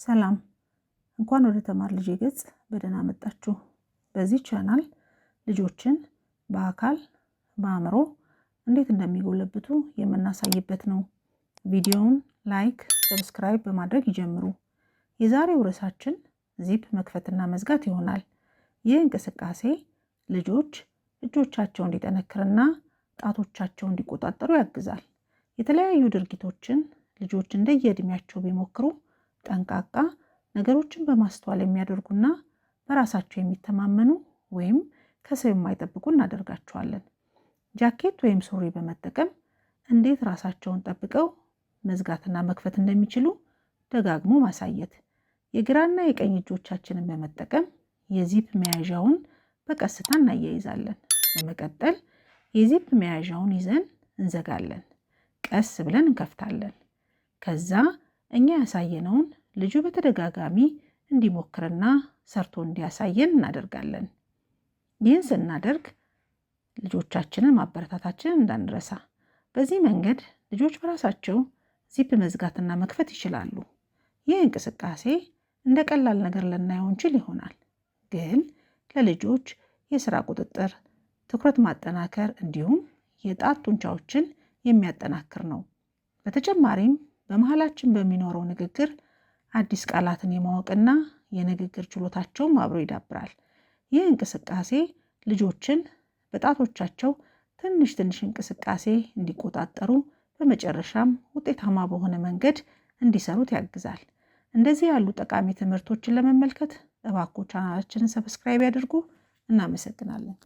ሰላም፣ እንኳን ወደ ተማር ልጄ ገጽ በደህና መጣችሁ። በዚህ ቻናል ልጆችን በአካል፣ በአእምሮ እንዴት እንደሚጎለብቱ የምናሳይበት ነው። ቪዲዮውን like፣ subscribe በማድረግ ይጀምሩ። የዛሬው ርዕሳችን ዚፕ መክፈትና መዝጋት ይሆናል። ይህ እንቅስቃሴ ልጆች እጆቻቸው እንዲጠነክርና ጣቶቻቸው እንዲቆጣጠሩ ያግዛል። የተለያዩ ድርጊቶችን ልጆች እንደየዕድሜያቸው ቢሞክሩ ጠንቃቃ፣ ነገሮችን በማስተዋል የሚያደርጉና በራሳቸው የሚተማመኑ ወይም ከሰው የማይጠብቁ እናደርጋቸዋለን። ጃኬት ወይም ሱሪ በመጠቀም እንዴት ራሳቸውን ጠብቀው መዝጋትና መክፈት እንደሚችሉ ደጋግሞ ማሳየት። የግራና የቀኝ እጆቻችንን በመጠቀም የዚፕ መያዣውን በቀስታ እናያይዛለን። በመቀጠል የዚፕ መያዣውን ይዘን እንዘጋለን። ቀስ ብለን እንከፍታለን። ከዛ እኛ ያሳየነውን ልጁ በተደጋጋሚ እንዲሞክርና ሰርቶ እንዲያሳየን እናደርጋለን። ይህን ስናደርግ ልጆቻችንን ማበረታታችንን እንዳንረሳ። በዚህ መንገድ ልጆች በራሳቸው ዚፕ መዝጋትና መክፈት ይችላሉ። ይህ እንቅስቃሴ እንደ ቀላል ነገር ልናየው እንችል ይሆናል፣ ግን ለልጆች የስራ ቁጥጥር፣ ትኩረት ማጠናከር እንዲሁም የጣት ጡንቻዎችን የሚያጠናክር ነው። በተጨማሪም በመሀላችን በሚኖረው ንግግር አዲስ ቃላትን የማወቅና የንግግር ችሎታቸውም አብሮ ይዳብራል። ይህ እንቅስቃሴ ልጆችን በጣቶቻቸው ትንሽ ትንሽ እንቅስቃሴ እንዲቆጣጠሩ፣ በመጨረሻም ውጤታማ በሆነ መንገድ እንዲሰሩት ያግዛል። እንደዚህ ያሉ ጠቃሚ ትምህርቶችን ለመመልከት እባክዎ ቻናላችንን subscribe ያድርጉ። እናመሰግናለን።